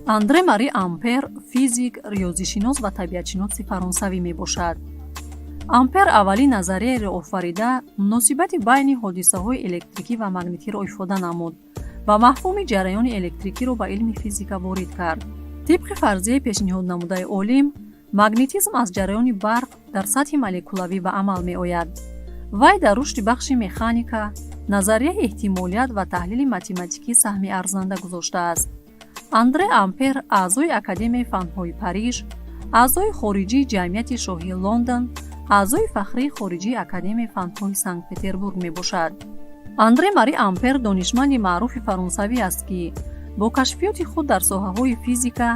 Андре Мари Ампер физик, риёзишинос ва табиатшиноси фаронсавӣ мебошад. Ампер аввалин назарияеро офарида, муносибати байни ҳодисаҳои электрикӣ ва магнитиро ифода намуд ва мафҳуми ҷараёни электрикиро ба илми физика ворид кард. Тибқи фарзияи пешниҳоднамудаи олим, магнитизм аз ҷараёни барқ дар сатҳи молекулавӣ ба амал меояд. Вай дар рушди бахши механика, назарияи эҳтимолият ва таҳлили математикӣ саҳми арзанда гузоштааст. Андре Ампер аъзои Академияи фанҳои Париж, аъзои хориҷии Ҷамъияти шоҳии Лондон, аъзои фахрии хориҷии Академияи фанҳои Санкт-Петербург мебошад. Андре Мари Ампер донишманди маъруфи фаронсавӣ аст, ки бо кашфиёти худ дар соҳаҳои физика,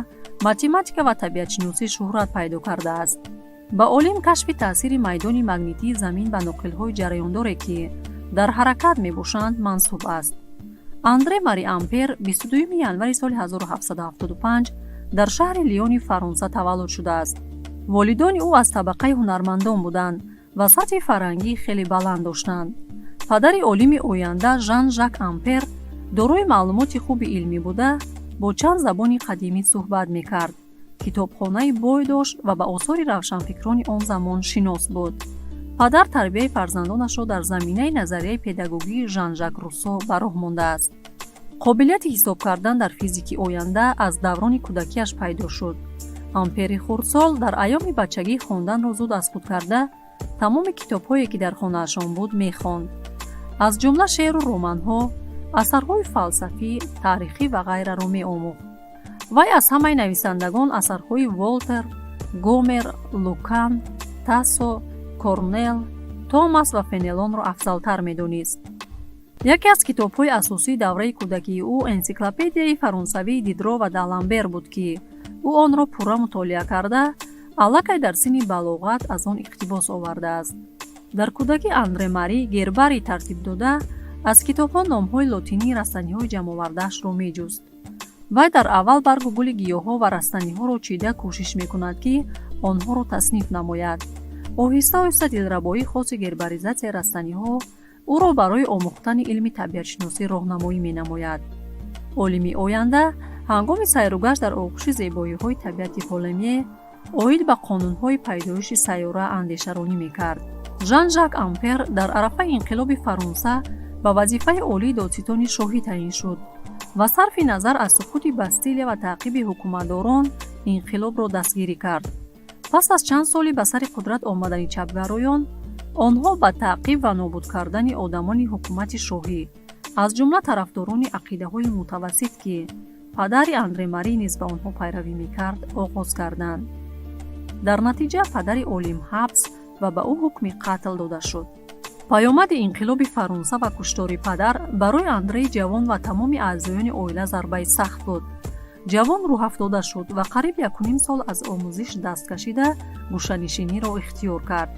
математика ва табиатшиносӣ шӯҳрат пайдо кардааст. Ба олим кашфи таъсири майдони магнитии Замин ба ноқилҳои ҷараёндоре, ки дар ҳаракат мебошанд, мансуб аст. Андре Мари Ампер 22 январи соли 1775 дар шаҳри Лиони Фаронса таваллуд шудааст. Волидони ӯ аз табақаи ҳунармандон буданд ва сатҳи фарҳангӣ хеле баланд доштанд. Падари олими оянда, Жан Жак Ампер, дорои маълумоти хуби илмӣ буда, бо чанд забони қадимӣ суҳбат мекард, китобхонаи бой дошт ва ба осори равшанфикрони он замон шинос буд. Падар тарбияи фарзандонашро дар заминаи назарияи педагогии Жан Жак Руссо ба роҳ мондааст. Қобилияти ҳисоб кардан дар физики оянда аз даврони кӯдакиаш пайдо шуд. Ампери хурдсол дар айёми бачагӣ хонданро зуд аз худ карда, тамоми китобҳое, ки дар хонаашон буд, мехонд, аз ҷумла шеъру романҳо, асарҳои фалсафӣ, таърихӣ ва ғайраро меомӯхт. Вай аз ҳамаи нависандагон асарҳои Волтер, Гомер, Лукан, Тассо, Корнел, Томас ва Фенелонро афзалтар медонист. Яке аз китобҳои асосии давраи кӯдакии ӯ энсиклопедияи фаронсавии Дидро ва Даламбер буд, ки ӯ онро пурра мутолиа карда, аллакай дар синни балоғат аз он иқтибос овардааст. Дар кӯдакӣ Андре Мари гербарий тартиб дода, аз китобҳо номҳои лотинии растаниҳои ҷамъовардаашро меҷуст. Вай дар аввал баргу гули гиёҳҳо ва растаниҳоро чида, кӯшиш мекунад, ки онҳоро тасниф намояд. Оҳиста оҳиста дилрабоии хоси гербаризатсияи растаниҳо ӯро барои омӯхтани илми табиатшиносӣ роҳнамоӣ менамояд. Олими оянда ҳангоми сайругашт дар оғӯши зебоиҳои табиати Полемье оид ба қонунҳои пайдоиши сайёра андешаронӣ мекард. Жан Жак Ампер дар арафаи Инқилоби Фаронса ба вазифаи олии додситони шоҳӣ таъин шуд ва сарфи назар аз суқути Бастилия ва таъқиби ҳукуматдорон, инқилобро дастгирӣ кард. Пас аз чанд соли ба сари қудрат омадани чапгароён, онҳо ба таъқиб ва нобуд кардани одамони ҳукумати шоҳӣ, аз ҷумла тарафдорони ақидаҳои мутавассит, ки падари Андре Мари низ ба онҳо пайравӣ мекард, оғоз карданд. Дар натиҷа падари олим ҳабс ва ба ӯ ҳукми қатл дода шуд. Паёмади Инқилоби Фаронса ва куштори падар барои Андреи ҷавон ва тамоми аъзоёни оила зарбаи сахт буд. Ҷавон рӯҳафтода шуд ва қариб 1,5 сол аз омӯзиш даст кашида, гӯшанишиниро ихтиёр кард.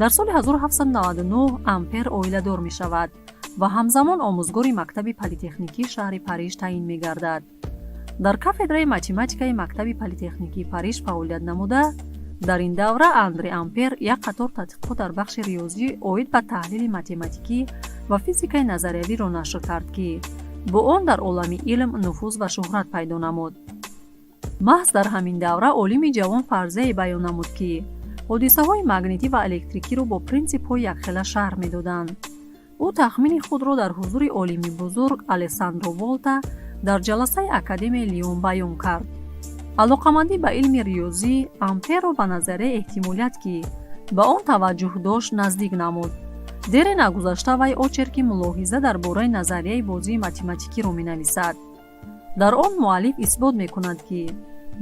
Дар соли 1799 Ампер оиладор мешавад ва ҳамзамон омӯзгори мактаби политехникии шаҳри Париж таъин мегардад. Дар кафедраи математикаи мактаби политехникии Париж фаъолият намуда, дар ин давра Андре Ампер як қатор тадқиқот дар бахши риёзӣ оид ба таҳлили математикӣ ва физикаи назариявиро нашр кард, ки бо он дар олами илм нуфуз ва шӯҳрат пайдо намуд. Маҳз дар ҳамин давра олими ҷавон фарзияе баён намуд, ки ҳодисаҳои магнитӣ ва электрикиро бо принсипҳои якхела шарҳ медоданд. Ӯ тахмини худро дар ҳузури олими бузург Алессандро Волта дар ҷаласаи Академияи Лион баён кард. Алоқамандӣ ба илми риёзӣ Амперро ба назарияи эҳтимолият, ки ба он таваҷҷӯҳ дошт, наздик намуд. Дере нагузашта вай очерки «Мулоҳиза дар бораи назарияи бозии математикиро» менависад. Дар он муаллиф исбот мекунад, ки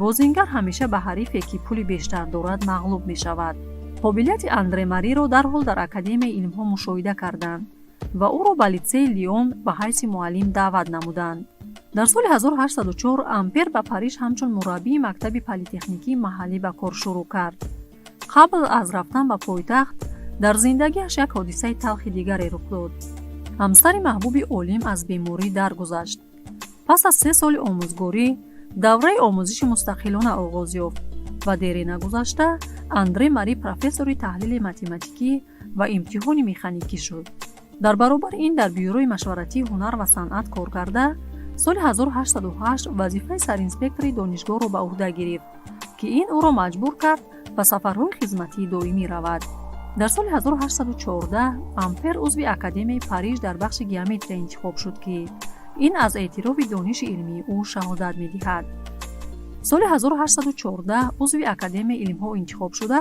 бозингар ҳамеша ба ҳарифе, ки пули бештар дорад, мағлуб мешавад. Қобилияти Андре Мариро дарҳол дар Академияи илмҳо мушоҳида карданд ва ӯро ба литсеи Лион ба ҳайси муаллим даъват намуданд. Дар соли 1804 Ампер ба Париж ҳамчун мураббии мактаби политехникии маҳаллӣ ба кор шурӯъ кард. Қабл аз рафтан ба пойтахт дар зиндагиаш як ҳодисаи талхи дигаре рух дод: ҳамсари маҳбуби олим аз беморӣ даргузашт. Пас аз 3 соли омӯзгорӣ давраи омӯзиши мустақилона оғоз ёфт ва дере нагузашта Андре Мари профессори таҳлили математикӣ ва имтиҳони механикӣ шуд. Дар баробари ин дар бюрои машваратии ҳунар ва санъат кор карда, Соли 1808 вазифаи саринспектори донишгоҳро ба ӯҳда гирифт, ки ин ӯро маҷбур кард ба сафарҳои хизматии доимӣ равад. Дар соли 1814 Ампер узви Академияи Париж дар бахши геометрия интихоб шуд, ки ин аз эътирофи дониши илмии ӯ шаҳодат медиҳад. Соли 1814 узви Академияи илмҳо интихоб шуда,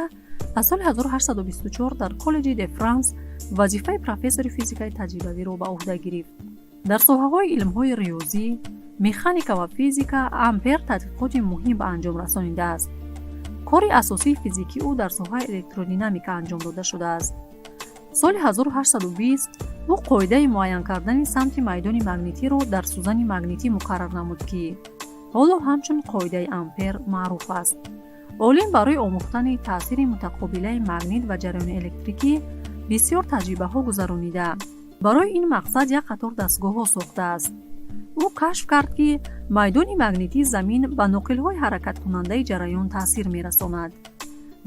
аз соли 1824 дар Коллеҷи де Франс вазифаи профессори физикаи таҷрибавиро ба ӯҳда гирифт. Дар соҳаҳои илмҳои риёзӣ, механика ва физика Ампер тадқиқоти муҳим ба анҷом расонидааст. Кори асосии физикии ӯ дар соҳаи электродинамика анҷом дода шудааст. Соли 1820 ӯ қоидаи муайян кардани самти майдони магнитиро дар сӯзани магнитӣ муқаррар намуд, ки ҳоло ҳамчун қоидаи Ампер маъруф аст. Олим барои омӯхтани таъсири мутақобилаи магнит ва ҷараёни электрикӣ бисёр таҷрибаҳо гузаронида, барои ин мақсад як қатор дастгоҳҳо сохтааст. Ӯ кашф кард, ки майдони магнитии замин ба ноқилҳои ҳаракаткунандаи ҷараён таъсир мерасонад.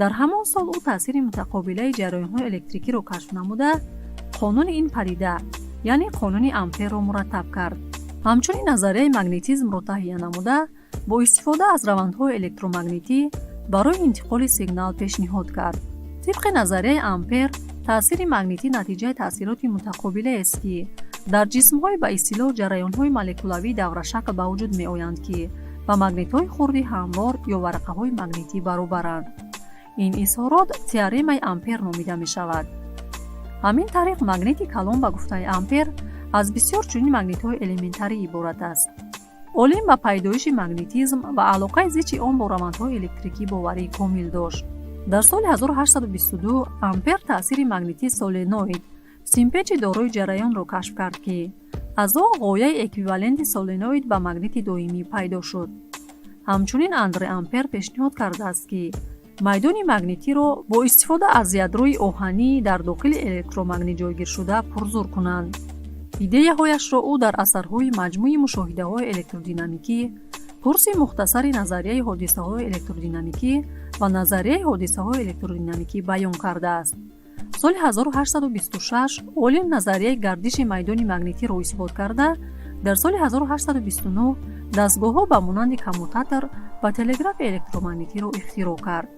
Дар ҳамон сол ӯ таъсири мутақобилаи ҷараёнҳои электрикиро кашф намуда, қонуни ин падида, яъне қонуни Амперро мураттаб кард. Ҳамчунин назарияи магнетизмро таҳия намуда, бо истифода аз равандҳои электромагнитӣ барои интиқоли сигнал пешниҳод кард. Тибқи назарияи Ампер, таъсири магнитӣ натиҷаи таъсироти мутақобилаест, ки дар ҷисмҳои ба истилоҳ ҷараёнҳои молекулавии даврашакл ба вуҷуд меоянд, ки ба магнитҳои хурди ҳамвор ё варақаҳои магнитӣ баробаранд. Ин изҳорот теоремаи Ампер номида мешавад. Ҳамин тариқ, магнити калон, ба гуфтаи Ампер, аз бисёр чунин магнитҳои элементарӣ иборат аст. Олим ба пайдоиши магнитизм ва алоқаи зичи он бо равандҳои электрикӣ боварии комил дошт. Дар соли 1822 Ампер таъсири магнитии соленоид, симпечи дорои ҷараёнро кашф кард, ки аз он ғояи эквиваленти соленоид ба магнити доимӣ пайдо шуд. Ҳамчунин Андре Ампер пешниҳод кардааст, ки майдони магнитиро бо истифода аз ядрои оҳанӣ дар дохили электромагнит ҷойгиршуда пурзур кунанд. Идеяҳояшро ӯ дар асарҳои Маҷмӯи мушоҳидаҳои электродинамикӣ, Курси мухтасари назарияи ҳодисаҳои электродинамикӣ ва Назарияи ҳодисаҳои электродинамикӣ баён кардааст. Соли 1826 олим назарияи гардиши майдони магнитиро исбот карда, дар соли 1829 дастгоҳҳо ба монанди коммутатор ва телеграфи электромагнитиро ихтироъ кард.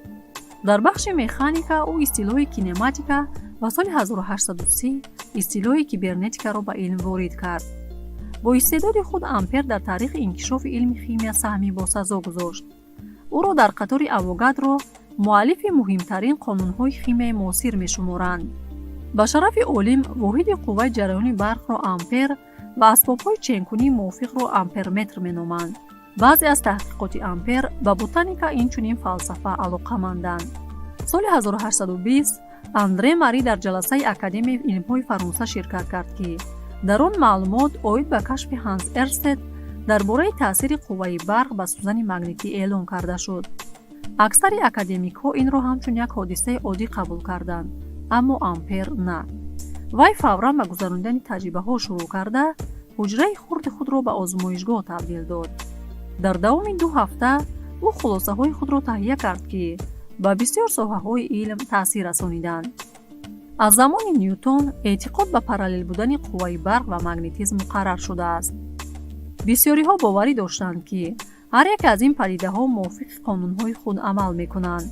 Дар бахши механика ӯ истилоҳи кинематика ва соли 1830 истилоҳи кибернетикаро ба илм ворид кард. Бо истеъдоди худ Ампер дар таърихи инкишофи илми химия саҳми босазо гузошт. Ӯро дар қатори Авогадро муаллифи муҳимтарин қонунҳои химияи муосир мешуморанд. Ба шарафи олим воҳиди қувваи ҷараёни барқро ампер ва асбобҳои ченкунии мувофиқро амперметр меноманд. Баъзе аз таҳқиқоти Ампер ба ботаника, инчунин фалсафа алоқаманданд. Соли 1820 Андре Мари дар ҷаласаи Академияи илмҳои Фаронса ширкат кард, ки дар он маълумот оид ба кашфи Ҳанс Эрстед дар бораи таъсири қувваи барқ ба сӯзани магнитӣ эълон карда шуд. Аксари академикҳо инро ҳамчун як ҳодисаи оддӣ қабул карданд, аммо Ампер на. Вай фавран ба гузаронидани таҷрибаҳо шурӯъ карда, ҳуҷраи хурди худро ба озмоишгоҳ табдил дод. Дар давоми 2 ҳафта ӯ хулосаҳои худро таҳия кард, ки ба бисёр соҳаҳои илм таъсир расониданд. Аз замони Нютон эътиқод ба параллел будани қувваи барқ ва магнитизм муқаррар шудааст. Бисёриҳо боварӣ доштанд, ки ҳар яке аз ин падидаҳо мувофиқи қонунҳои худ амал мекунанд.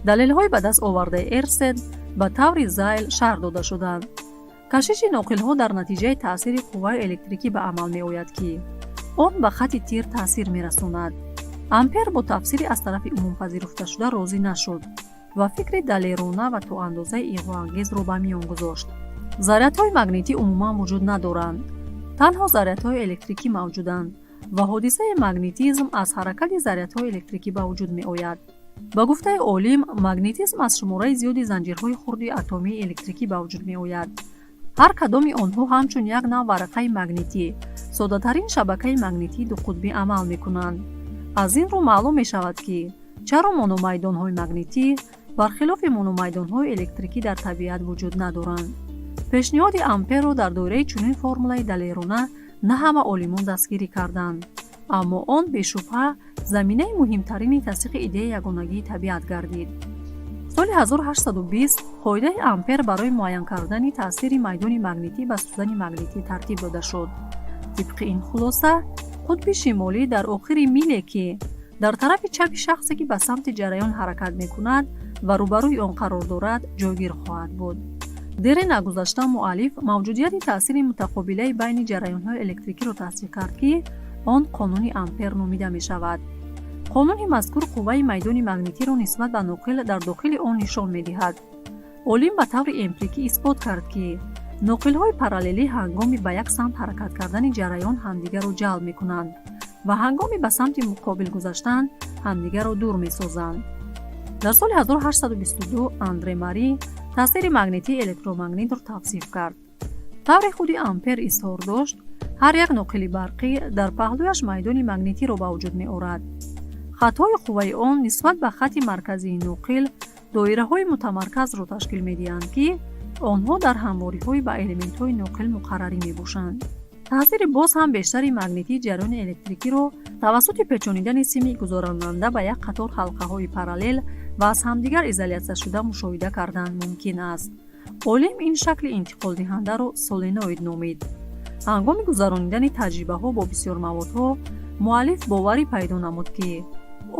Далелҳои ба даст овардаи Эрстед ба таври зайл шарҳ дода шуданд. Кашиши ноқилҳо дар натиҷаи таъсири қувваи электрикӣ ба амал меояд, ки он ба хати тир таъсир мерасонад. Ампер бо тафсири аз тарафи умумпазируфташуда розӣ нашуд ва фикри далерона ва то андозаи иғвоангезро ба миён гузошт. Зарядҳои магнитӣ умуман вуҷуд надоранд, танҳо зарядҳои электрикӣ мавҷуданд ва ҳодисаи магнитизм аз ҳаракати зарядҳои электрикӣ ба вуҷуд меояд. Ба гуфтаи олим, магнитизм аз шумораи зиёди занҷирҳои хурди атомии электрикӣ ба вуҷуд меояд. Ҳар кадоми онҳо ҳамчун як навъ варақаи магнитӣ, соддатарин шабакаи магнитии дуқутбӣ амал мекунанд. Аз ин рӯ маълум мешавад, ки чаро мономайдонҳои магнитӣ, бархилофи мономайдонҳои электрикӣ, дар табиат вуҷуд надоранд. Пешниҳоди Амперро дар доираи чунин формулаи далерона на ҳама олимон дастгирӣ карданд, аммо он бешубҳа заминаи муҳимтарини тасдиқи идеяи ягонагии табиат гардид. Соли 1820 қоидаи Ампер барои муайян кардани таъсири майдони магнитӣ ба сӯзани магнитӣ тартиб дода шуд. Тибқи ин хулоса, Қутби шимолӣ дар охири миле, ки дар тарафи чапи шахсе, ки ба самти ҷараён ҳаракат мекунад ва рӯбарӯи он қарор дорад, ҷойгир хоҳад буд. Дере нагузашта муаллиф мавҷудияти таъсири мутақобилаи байни ҷараёнҳои электрикиро тасдиқ кард, ки он қонуни Ампер номида мешавад. Қонуни мазкур қувваи майдони магнитиро нисбат ба ноқил дар дохили он нишон медиҳад. Олим ба таври эмпирикӣ исбот кард, ки ноқилҳои параллелӣ ҳангоми ба як самт ҳаракат кардани ҷараён ҳамдигарро ҷалб мекунанд ва ҳангоми ба самти муқобил гузаштан ҳамдигарро дур месозанд. Дар соли 1822 Андре Мари таъсири магнитии электромагнитро тавсиф кард. Тавре худи Ампер изҳор дошт, ҳар як ноқили барқӣ дар паҳлӯяш майдони магнитиро ба вуҷуд меорад. Хатҳои қувваи он нисбат ба хатти марказии ноқил доираҳои мутамарказро ташкил медиҳанд, ки онҳо дар ҳамвориҳои ба элементҳои ноқил муқаррарӣ мебошанд. Таъсири боз ҳам бештари магнитии ҷараёни электрикиро тавассути печонидани сими гузаронанда ба як қатор ҳалқаҳои параллел ва аз ҳамдигар изолятсияшуда мушоҳида кардан мумкин аст. Олим ин шакли интиқолдиҳандаро соленоид номид. Ҳангоми гузаронидани таҷрибаҳо бо бисёр маводҳо муаллиф боварӣ пайдо намуд, ки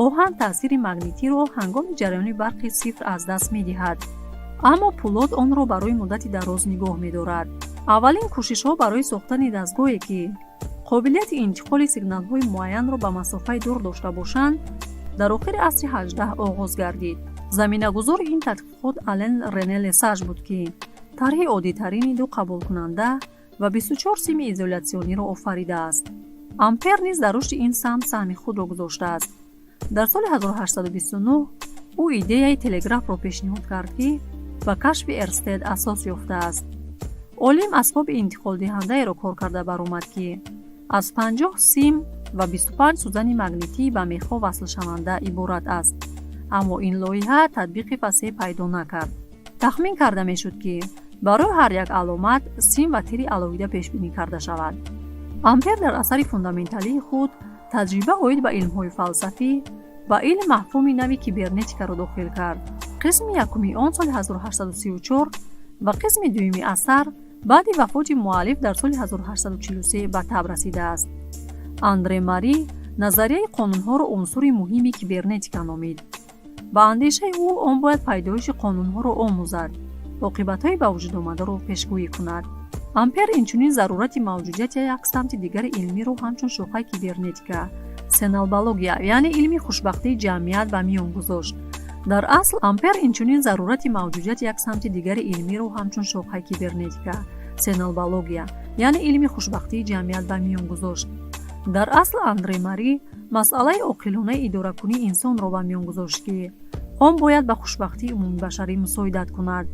оҳан таъсири магнитиро ҳангоми ҷараёни барқи сифр аз даст медиҳад, аммо пӯлод онро барои муддати дароз нигоҳ медорад. Аввалин кӯшишҳо барои сохтани дастгоҳе, ки қобилияти интиқоли сигналҳои муайянро ба масофаи дур дошта бошанд, дар охири асри 18 оғоз гардид. Заминагузори ин тадқиқот Ален Рене Лесаж буд, ки тарҳи оддитарини ду қабулкунанда ва 24 сими изолятсиониро офаридааст. Ампер низ дар рушди ин самт саҳми худро гузоштааст. Дар соли 1829 ӯ идеяи телеграфро пешниҳод кард, ки ба кашфи Эрстед асос ёфтааст. Олим асбоби интиқолдиҳандаеро кор карда баромад, ки аз 50 сим ва 25 сӯзани магнитӣ ба мехҳо васлшаванда иборат аст, аммо ин лоиҳа татбиқи васеъ пайдо накард. Тахмин карда мешуд, ки барои ҳар як аломат сим ва тири алоҳида пешбинӣ карда шавад. Ампер дар асари фундаменталии худ «Таҷриба оид ба илмҳои фалсафӣ» ба илм мафҳуми нави кибернетикаро дохил кард. Қисми якуми он соли 1834 ва қисми дуюми асар баъди вафоти муаллиф дар соли 1843 ба таб расидааст. Андре Мари назарияи қонунҳоро унсури муҳими кибернетика номид. Ба андешаи ӯ, он бояд пайдоиши қонунҳоро омӯзад, оқибатҳои ба вуҷуд омадаро пешгӯӣ кунад. Ампер инчунин зарурати мавҷудияти як самти дигари илмиро ҳамчун шохаи кибернетика, сеналбология, яъне илми хушбахтии ҷамъият ба миён гузошт. Дар асл, Ампер инчунин зарурати мавҷудияти як самти дигари илмиро ҳамчун шохаи кибернетика, сеналбология, яъне илми хушбахтии ҷамъият ба миён гузошт. Дар асл, Андре Мари масъалаи оқилонаи идоракунии инсонро ба миён гузошт, ки он бояд ба хушбахтии умумибашарӣ мусоидат кунад.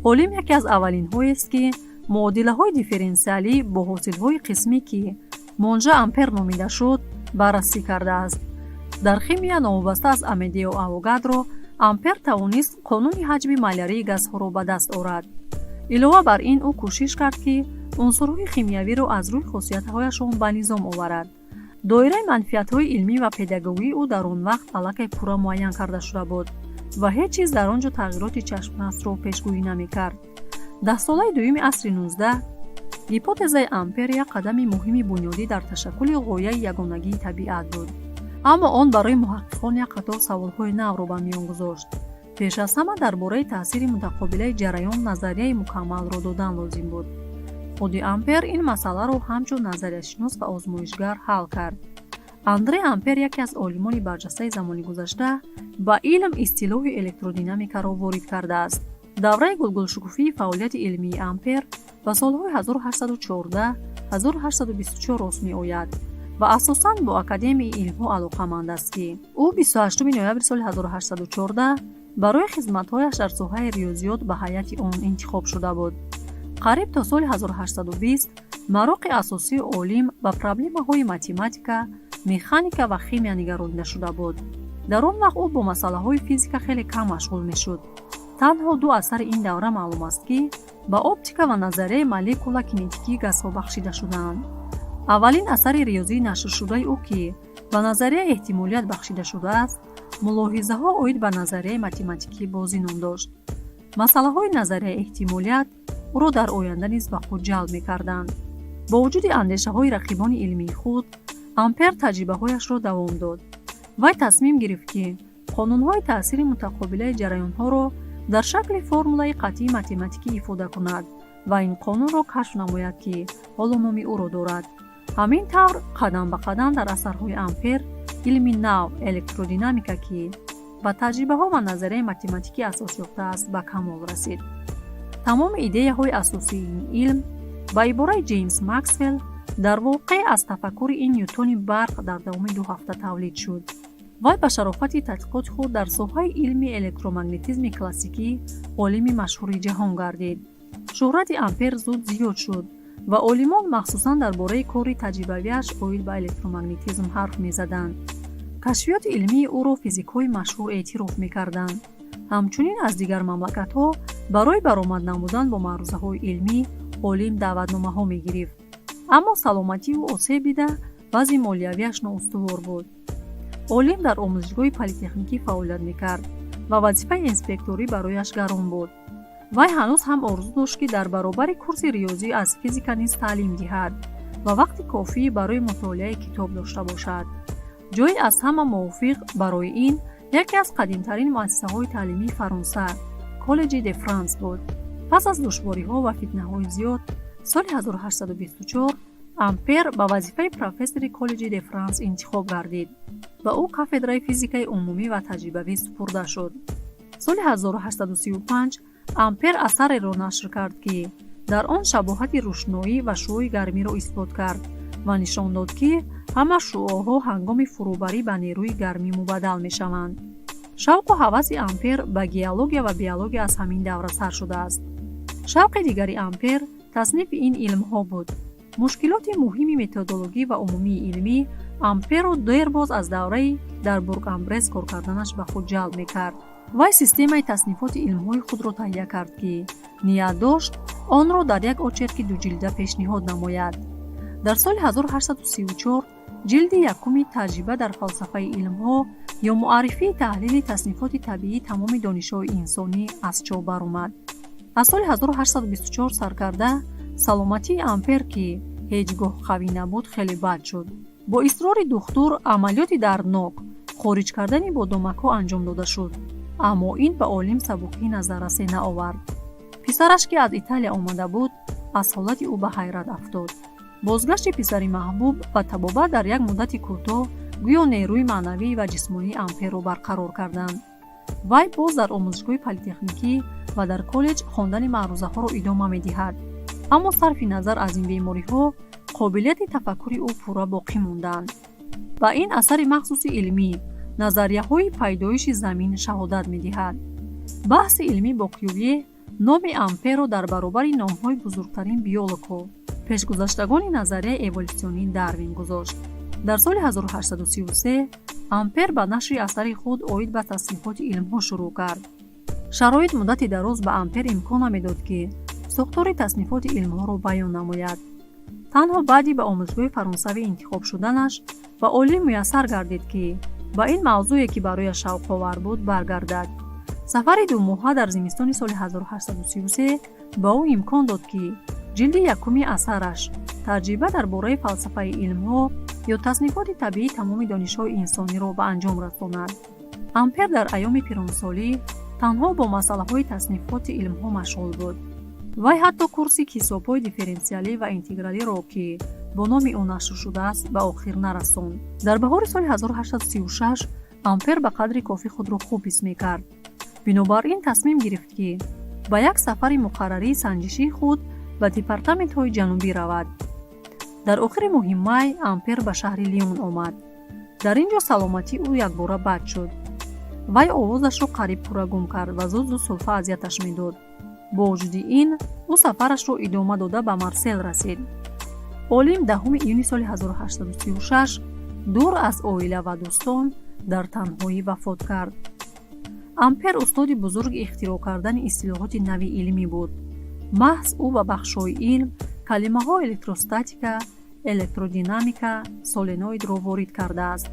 Олим яке аз аввалинҳоест, ки муодилаҳои дифференсиалӣ бо ҳосилҳои қисмӣ, ки Монжа Ампер номида шуд, баррасӣ кардааст. Дар химия, новобаста аз Амедео Авогадро, Ампер тавонист қонуни ҳаҷми малярии газҳоро ба даст орад. Илова бар ин, ӯ кӯшиш кард, ки унсурҳои химиявиро аз рӯи хосиятҳояшон ба низом оварад. Доираи манфиатҳои илмӣ ва педагогии ӯ дар он вақт аллакай пурра муайян карда шуда буд ва ҳеҷ чиз дар он ҷо тағйироти чашмрасро пешгӯӣ намекард. Даҳсолаи дуюми асри 19 гипотезаи Ампер як қадами муҳими бунёдӣ дар ташаккули ғояи ягонагии табиат буд, аммо он барои муҳаққиқон як қатор саволҳои навро ба миён гузошт. Пеш аз ҳама, дар бораи таъсири мутақобилаи ҷараён назарияи мукаммалро додан лозим буд. Худи Ампер ин масъаларо ҳамчун назарияшинос ва озмоишгар ҳал кард. Андре Ампер, яке аз олимони барҷастаи замони гузашта, ба илм истилоҳи электродинамикаро ворид кардааст. Давраи гулгулшукуфии фаъолияти илмии Ампер ба солҳои 1814 1824 рост меояд ва асосан бо Академияи илмҳо алоқаманд аст, ки ӯ 28 ноябри соли 1814 барои хизматҳояш дар соҳаи риёзиёт ба ҳайати он интихоб шуда буд. Қариб то соли 1820 мароқи асосии олим ба проблемаҳои математика, механика ва химия нигаронида шуда буд. Дар он вақт ӯ бо масъалаҳои физика хеле кам машғул мешуд. Танҳо ду асари ин давра маълум аст, ки ба оптика ва назарияи молекула кинетикии газҳо бахшида шудаанд. Аввалин асари риёзии нашршудаи ӯ, ки ба назарияи эҳтимолият бахшида шудааст, «Мулоҳизаҳо оид ба назарияи математикии бозӣ» ном дошт. Масъалаҳои назарияи эҳтимолият ӯро дар оянда низ ба худ ҷалб мекарданд. Бо вуҷуди андешаҳои рақибони илмии худ, Ампер таҷрибаҳояшро давом дод. Вай тасмим гирифт, ки қонунҳои таъсири мутақобилаи ҷараёнҳоро дар шакли формулаи қатъии математикӣ ифода кунад ва ин қонунро кашф намояд, ки ҳоло номи ӯро дорад. Ҳамин тавр, қадам ба қадам дар асарҳои Ампер илми нав, электродинамика, ки ба таҷрибаҳо ва назарияи математикӣ асос ёфтааст, ба камол расид. Тамоми идеяҳои асосии ин илм, ба ибораи Ҷеймс Максвелл, дар воқеъ аз тафаккури ин Ньютони барқ дар давоми 2 ҳафта тавлид шуд. Вай ба шарофати тадқиқоти худ дар соҳаи илми электромагнетизми классикӣ олими машҳури ҷаҳон гардид. Шӯҳрати Ампер зуд зиёд шуд ва олимон махсусан дар бораи кори таҷрибавиаш оид ба электромагнетизм ҳарф мезаданд. Кашфиёти илмии ӯро физикҳои машҳур эътироф мекарданд. Ҳамчунин аз дигар мамлакатҳо барои баромад намудан бо маърузаҳои илмӣ олим даъватномаҳо мегирифт. Аммо саломатии ӯ осеб дида, вазъи молиявиаш ноустувор буд. Олим дар омӯзишгоҳи политехникӣ фаъолият мекард ва вазифаи инспекторӣ барояш гарон буд. Вай ҳанӯз ҳам орзу дошт, ки дар баробари курси риёзӣ аз физика низ таълим диҳад ва вақти кофӣ барои мутолиаи китоб дошта бошад. Ҷойи аз ҳама мувофиқ барои ин яке аз қадимтарин муассисаҳои таълимии Фаронса, Коллеҷи де Франс буд. Пас аз душвориҳо ва фитнаҳои зиёд, соли 1824 Ампер ба вазифаи профессори Коллеҷи де Франс интихоб гардид. Ба ӯ кафедраи физикаи умумӣ ва таҷрибавӣ супурда шуд. Соли 1835 Ампер асареро нашр кард, ки дар он шабоҳати рӯшноӣ ва шуои гармиро исбот кард ва нишон дод, ки ҳама шуоъҳо ҳангоми фурӯбарӣ ба нерӯи гармӣ мубаддал мешаванд. Шавқу ҳаваси Ампер ба геология ва биология аз ҳамин давра сар шудааст. Шавқи дигари Ампер таснифи ин илмҳо буд. Мушкилоти муҳими методологӣ ва умумии илмӣ Амперро дербоз аз давраи дар Бург-Амбрез кор карданаш ба худ ҷалб мекард. Вай системаи таснифоти илмҳои худро таҳия кард, ки ният дошт онро дар як очерки дуҷилда пешниҳод намояд. Дар соли 1834 ҷилди якуми «Таҷриба дар фалсафаи илмҳо ё муаррифии таҳлили таснифоти табиии тамоми донишҳои инсонӣ» аз чоп баромад. Аз соли 1824 саркарда саломатии Ампер, ки ҳеҷ гоҳ қавӣ набуд, хеле бад шуд. Бо исрори духтур амалиёти дарднок, хориҷ кардани бодомакҳо, анҷом дода шуд, аммо ин ба олим сабукии назаррасе наовард. Писараш, ки аз Италия омада буд, аз ҳолати ӯ ба ҳайрат афтод. Бозгашти писари маҳбуб ва табобат дар як муддати кӯтоҳ гӯё нерӯи маънавӣ ва ҷисмонии Амперро барқарор карданд. Вай боз дар омӯзишгоҳи политехникӣ ва дар коллеҷ хондани маърузаҳоро идома медиҳад. Аммо сарфи назар аз ин бемориҳо, қобилияти тафаккури ӯ пурра боқӣ монданд. Ба ин асари махсуси илмӣ, «Назарияҳои пайдоиши замин», шаҳодат медиҳад. Баҳси илмӣ бо Кювье номи Амперро дар баробари номҳои бузургтарин биологҳо, пешгузаштагони назарияи эволютсионии Дарвин, гузошт. Дар соли 1833 Ампер ба нашри асари худ оид ба таснифоти илмҳо шурӯъ кард. Шароит муддати дароз ба Ампер имкон намедод, ки сохтори таснифоти илмҳоро баён намояд. Танҳо баъди ба омӯзгоҳи фаронсавӣ интихоб шуданаш ба олим муяссар гардид, ки ба ин мавзӯе, ки барояш шавқовар буд, баргардад. Сафари думоҳа дар зимистони соли 1833 ба ӯ имкон дод, ки ҷилди якуми асараш, «Таҷриба дар бораи фалсафаи илмҳо ё таснифоти табиии тамоми донишҳои инсонӣ»-ро ба анҷом расонад. Ампер дар айёми пиронсолӣ танҳо бо масъалаҳои таснифоти илмҳо машғул буд. Вай ҳатто курси ҳисобҳои дифференсиалӣ ва интегралиро, ки бо номи ӯ нашр шудааст, ба охир нарасонд. Дар баҳори соли 1836 Ампер ба қадри кофӣ худро хуб ҳис мекард. Бинобар ин тасмим гирифт, ки ба як сафари муқаррарии санҷишии худ ба департаментҳои ҷанубӣ равад. Дар охири моҳи май Ампер ба шаҳри Лион омад. Дар ин ҷо саломатии ӯ якбора бад шуд. Вай овозашро қариб пурра гум кард ва зуд зуд сулфа азияташ медод. Бо вуҷуди ин, ӯ сафарашро идома дода, ба Марсел расид. Олим 10 июни соли 1836 дур аз оила ва дӯстон дар танҳоӣ вафот кард. Ампер устоди бузурги ихтироъ кардани истилоҳоти нави илмӣ буд. Маҳз ӯ ба бахшҳои илм калимаҳо электростатика, электродинамика, соленоидро ворид кардааст.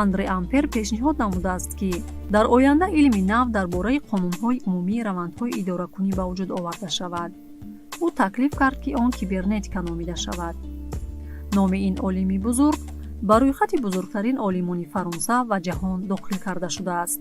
Андре Ампер пешниҳод намудааст, ки дар оянда илми нав дар бораи қонунҳои умумии равандҳои идоракунӣ ба вуҷуд оварда шавад. Ӯ таклиф кард, ки он кибернетика номида шавад. Номи ин олими бузург Ба рӯйхати бузургтарин олимони Фаронса ва ҷаҳон дохил карда шудааст.